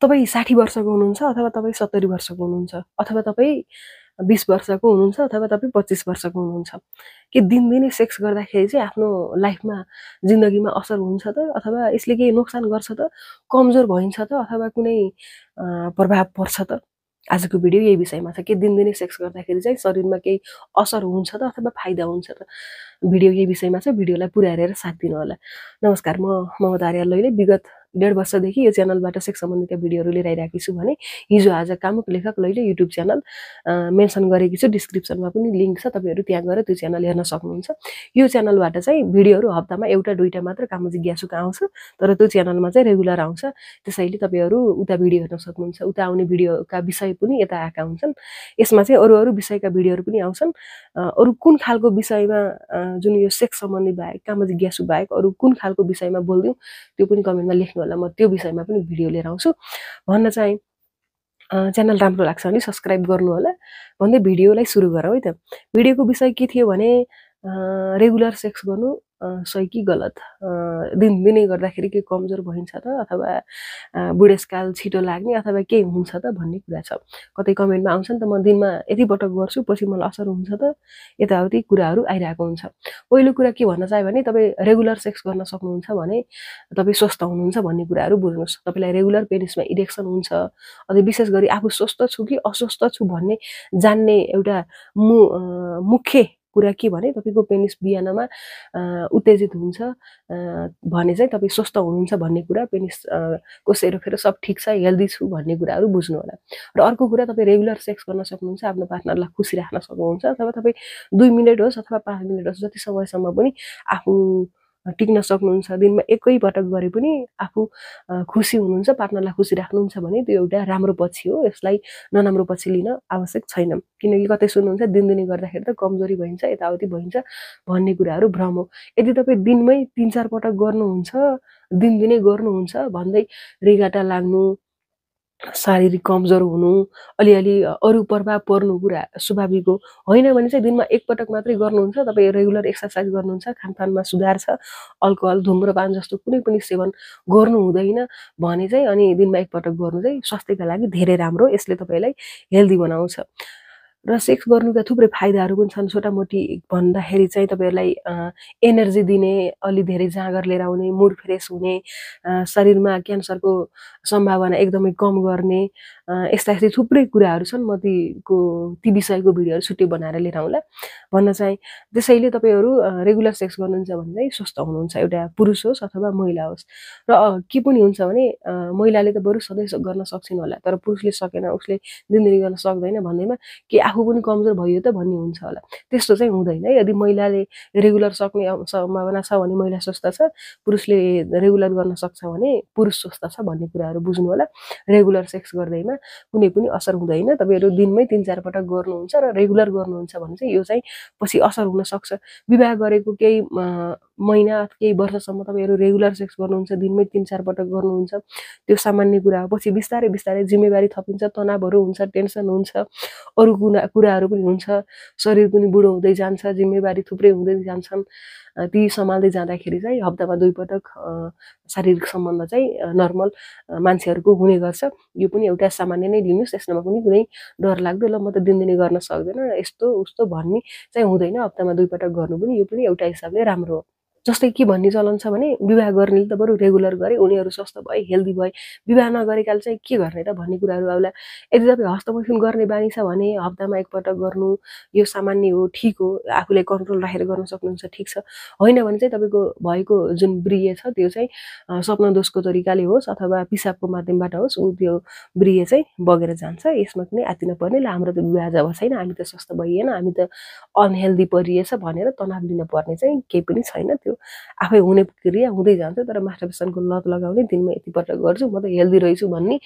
तपाईँ 60 वर्षको हुनुहुन्छ अथवा तपाईँ 70 वर्षको हुनुहुन्छ अथवा तपाईँ 20 वर्षको हुनुहुन्छ अथवा तपाईँ 25 वर्षको हुनुहुन्छ के दिनदिनै सेक्स गर्दाखेरि चाहिँ आफ्नो लाइफमा जिन्दगीमा असर हुन्छ त अथवा यसले केही नोक्सान गर्छ त कमजोर भइन्छ त अथवा कुनै प्रभाव पर्छ त आजको भिडियो यही विषयमा छ के दिनदिनै सेक्स गर्दाखेरि चाहिँ शरीरमा केही असर हुन्छ त अथवा फाइदा हुन्छ त भिडियो यही विषयमा छ भिडियोलाई पुरा हेरेर साथ दिनु होला नमस्कार म ममता आर्याल लैले विगत 1.5 वर्षदेखि यो च्यानलबाट सेक्स सम्बन्धीका भिडियोहरू लिएर आइरहेकी छु भने हिजो आज कामुक लेखक लैले युट्युब च्यानल मेन्सन गरेकी छु डिस्क्रिप्सनमा पनि लिंक छ तपाईहरु त्यहाँ गएर त्यो च्यानल हेर्न सक्नुहुन्छ यो च्यानलबाट चाहिँ भिडियोहरू हप्तामा एउटा दुईटा मात्र काम जिज्ञासुका आउँछ तर त्यो च्यानलमा चाहिँ रेगुलर आउँछ त्यसैले तपाईहरु उता भिडियो हेर्न सक्नुहुन्छ उता आउने भिडियोका विषय पनि यता आएका हुन्छन् यसमा चाहिँ अरु अरु विषयका भिडियोहरू पनि आउँछन् अरु कुन खालको विषयमा जुन यो सेक्स सम्बन्धी बाहेक काम जिज्ञासु बाहेक अरु कुन खालको विषयमा बोल्दियौ त्यो पनि कमेन्टमा लेख्नु होला म त्यो विषयमा पनि भिडियो लिएर आउँछु भन्न चाहिँ च्यानल राम्रो लाग्छ भने सब्स्क्राइब गर्नु होला भन्दै भिडियोलाई सुरु गरौँ है त भिडियोको विषय के थियो भने रेगुलर सेक्स गर्नु सही कि गलत दिनदिनै गर्दाखेरि के कमजोर भइन्छ त अथवा बुढेसकाल छिटो लाग्ने अथवा के हुन्छ त भन्ने कुरा छ कतै कमेन्टमा आउँछ नि त म दिनमा यति पटक गर्छु पछि मलाई असर हुन्छ त यताउति कुराहरू आइरहेको हुन्छ पहिलो कुरा के भन्न चाहे भने तपाई रेगुलर सेक्स गर्न सक्नुहुन्छ भने तपाई स्वस्थ हुनुहुन्छ भन्ने कुराहरू बुझ्नुस् तपाईलाई रेगुलर पेनिसमा इरेक्सन हुन्छ अझै विशेष गरी आफू स्वस्थ छु कि अस्वस्थ छु भन्ने जान्ने एउटा मुख्य कुरा के भने तपाईको पेनिस बिहानमा उत्तेजित हुन्छ भने चाहिँ तपाई स्वस्थ हुनुहुन्छ भन्ने कुरा पेनिस को सेरोफेरो सब ठीक छ हेल्दी छु भन्ने कुराहरू बुझ्नु होला र अर्को कुरा तपाई रेगुलर सेक्स गर्न सक्नुहुन्छ आफ्नो पार्टनरलाई खुसी राख्न सक्नुहुन्छ अथवा तपाई 2 मिनेट होस् अथवा 5 मिनेट होस् जति समयसम्म पनि आफू टिक्न सक्नुहुन्छ दिनमा एकै पटक गरे पनि आफू खुसी हुनुहुन्छ पार्टनरलाई खुसी राख्नुहुन्छ भने त्यो एउटा राम्रो पक्ष हो यसलाई नराम्रो पक्ष लिन आवश्यक छैन किनकि कतै सुन्नुहुन्छ दिनदिनै गर्दाखेरि त कमजोरी भइन्छ यताउति भइन्छ भन्ने कुराहरू भ्रम हो यदि तपाई दिनमै 3-4 पटक गर्नुहुन्छ दिनदिनै गर्नुहुन्छ भन्दै रिगाटा लाग्नु शारीरिक कमजोर हुनु अलिअलि अरु प्रभाव पर्नु कुरा स्वाभाविक हो होइन भने चाहिँ दिनमा एक पटक मात्रै गर्नुहुन्छ तपाई रेगुलर एक्सरसाइज गर्नुहुन्छ खानपानमा सुधार छ अल्कोहल धूम्रपान जस्तो कुनै पनि सेवन गर्नु हुँदैन भने चाहिँ अनि दिनमा एक पटक गर्नु चाहिँ स्वास्थ्यका लागि धेरै राम्रो यसले तपाईलाई हेल्दी बनाउँछ र सेक्स गर्नुका थुप्रै फाइदाहरू पनि छन् छोटामोटी भन्दाखेरि चाहिँ तपाईहरुलाई एनर्जी दिने अलि धेरै जाँगर लिएर आउने मुड फ्रेश हुने शरीरमा क्यान्सरको सम्भावना एकदमै कम गर्ने यस्ता थुप्रै कुराहरू छन् म ती विषयको भिडियोहरू छुट्टै बनाएर लिएर आउँला भन्न चाहिँ त्यसैले तपाईहरु रेगुलर सेक्स गर्नुहुन्छ भने चाहिँ स्वस्थ हुनुहुन्छ एउटा पुरुष होस् अथवा महिला होस् र के पनि हुन्छ भने महिलाले त बरु सधैँ गर्न सक्छिन् होला तर पुरुषले सकेन उसले दिनदिनै गर्न सक्दैन भन्दैमा के आफू पनि कमजोर भयो त भन्ने हुन्छ होला त्यस्तो चाहिँ हुँदैन यदि महिलाले रेगुलर सक्ने सम्भावना छ भने महिला स्वस्थ छ पुरुषले रेगुलर गर्न सक्छ भने पुरुष स्वस्थ छ भन्ने कुराहरू बुझ्नु होला रेगुलर सेक्स गर्दैमा कुनै पनि असर हुँदैन तपाईहरु दिनमै 3-4 पटक गर्नुहुन्छ र रेगुलर गर्नुहुन्छ भने चाहिँ यो चाहिँ पछि असर हुन सक्छ विवाह गरेको केही महिना अथवा केही वर्षसम्म तपाईहरु रेगुलर सेक्स गर्नुहुन्छ दिनमै 3-4 पटक गर्नुहुन्छ त्यो सामान्य कुरा हो पछि बिस्तारै बिस्तारै जिम्मेवारी थपिन्छ तनावहरू हुन्छ टेन्सन हुन्छ अरु कुराहरू पनि हुन्छ शरीर पनि बुढो हुँदै जान्छ जिम्मेवारी थुप्रै हुँदै जान्छन् ती सम्हाल्दै जाँदाखेरि चाहिँ हप्तामा 2 पटक शारीरिक सम्बन्ध चाहिँ नर्मल मान्छेहरुको हुने गर्छ यो पनि एउटा सामान्य नै लिनुस् यसमा पनि कुनै डर लाग्दो ल म त दिनदिनै गर्न सक्दैन यस्तो उस्तो भन्ने चाहिँ हुँदैन हप्तामा 2 पटक गर्नु पनि यो पनि एउटा हिसाबले राम्रो हो जस्तै के भन्ने चलन छ भने विवाह गर्नेले त बरु रेगुलर गरे उनीहरु स्वस्थ भए हेल्दी भए विवाह नगरेकाले चाहिँ के गर्ने त भन्ने कुराहरू आउला यदि तपाई हस्तमैथुन गर्ने बानी छ भने हप्तामा एक पटक गर्नु यो सामान्य हो ठीक हो आफूले कन्ट्रोल राखेर गर्न सक्नुहुन्छ ठीक छ होइन भने चाहिँ तपाईको भएको जुन ब्रिय छ त्यो चाहिँ स्वप्नदोषको तरिकाले होस् अथवा पिसाबको माध्यमबाट होस् त्यो ब्रिय चाहिँ बगेर जान्छ यसमा कुनै आत्ति नपर्ने ल हाम्रो त विवाह जब छैन हामी त स्वस्थ भइएन हामी त अनहेल्दी परिएछ भनेर तनाव लिन पर्ने चाहिँ केही पनि छैन त्यो आफै हुने क्रिया हुँदै जान्छ तर मास्टरबेसनको लत लगाउने दिनमा यति पटक गर्छु म त हेल्दी रहेछु भन्ने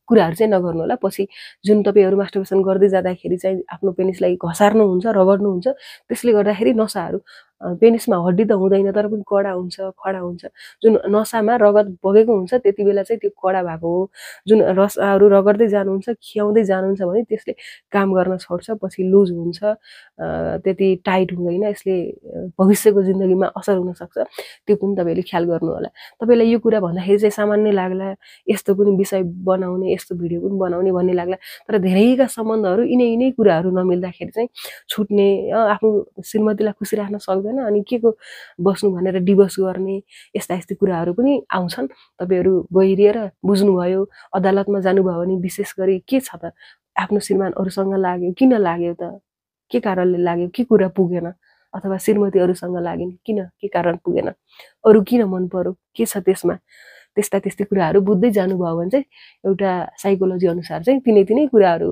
कुराहरू चाहिँ नगर्नु होला पछि जुन तपाईहरु मास्टरबेसन गर्दै जाँदाखेरि चाहिँ आफ्नो पेनिसलाई घसार्नु हुन्छ रगड्नु हुन्छ त्यसले गर्दाखेरि नसाहरू पेनिसमा हड्डी त हुँदैन तर पनि कडा हुन्छ, खडा हुन्छ। जुन नसामा रगत बगेको हुन्छ त्यति बेला चाहिँ त्यो कडा भएको हो। जुन रसाहरू रगड्दै जानुहुन्छ, खियाउँदै जानुहुन्छ भने त्यसले काम गर्न छोड्छ, पछि लुज हुन्छ, त्यति टाइट हुँदैन। यसले भविष्यको जिन्दगीमा असर हुनसक्छ, त्यो पनि तपाईँले ख्याल गर्नु होला। तपाईँलाई यो कुरा भन्दाखेरि चाहिँ सामान्य लाग्ला, यस्तो पनि विषय बनाउने, यस्तो भिडियो पनि बनाउने भन्ने लाग्ला, तर धेरैका सम्बन्धहरू यिनै कुराहरू नमिल्दाखेरि चाहिँ छुट्ने, आफ्नो श्रीमतीलाई खुसी राख्न सक्दैन अनि के को बस्नु भनेर डिभोर्स गर्ने, यस्ता कुराहरू पनि आउँछन्। तपाईँहरू गहिरिएर बुझ्नुभयो, अदालतमा जानुभयो भने विशेष गरी के छ त, आफ्नो श्रीमान अरूसँग लाग्यो, किन लाग्यो त, के कारणले लाग्यो, के कुरा पुगेन, अथवा श्रीमती अरूसँग लागिन् किन, के कारण पुगेन, अरू किन मन पर्यो, के छ त्यसमा, त्यस्ता कुराहरू बुझ्दै जानुभयो भने चाहिँ एउटा साइकोलोजी अनुसार चाहिँ तिनै कुराहरू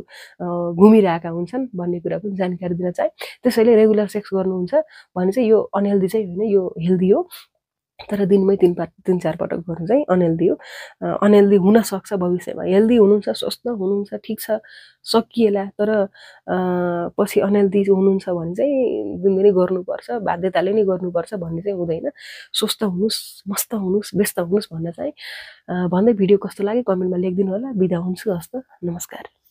घुमिरहेका हुन्छन् भन्ने कुरा पनि जानकारी दिन चाहे। त्यसैले रेगुलर सेक्स गर्नुहुन्छ भने चाहिँ यो अनहेल्दी चाहिँ होइन, यो हेल्दी हो, तर दिनमै 3-4 पटक गर्नु चाहिँ अनहेल्दी हो। अनहेल्दी हुनसक्छ भविष्यमा। हेल्दी हुनुहुन्छ, स्वस्थ हुनुहुन्छ, ठिक छ, सकिएला, तर पछि अनहेल्दी हुनुहुन्छ भने चाहिँ दिनदिनै गर्नुपर्छ, बाध्यताले नै गर्नुपर्छ भन्ने चाहिँ हुँदैन। स्वस्थ हुनुहोस्, मस्त हुनुहोस्, व्यस्त हुनुहोस् भन्न चाहिँ भन्दै भिडियो कस्तो लाग्यो कमेन्टमा लेखिदिनु होला। बिदा हुन्छु, हस्त, नमस्कार।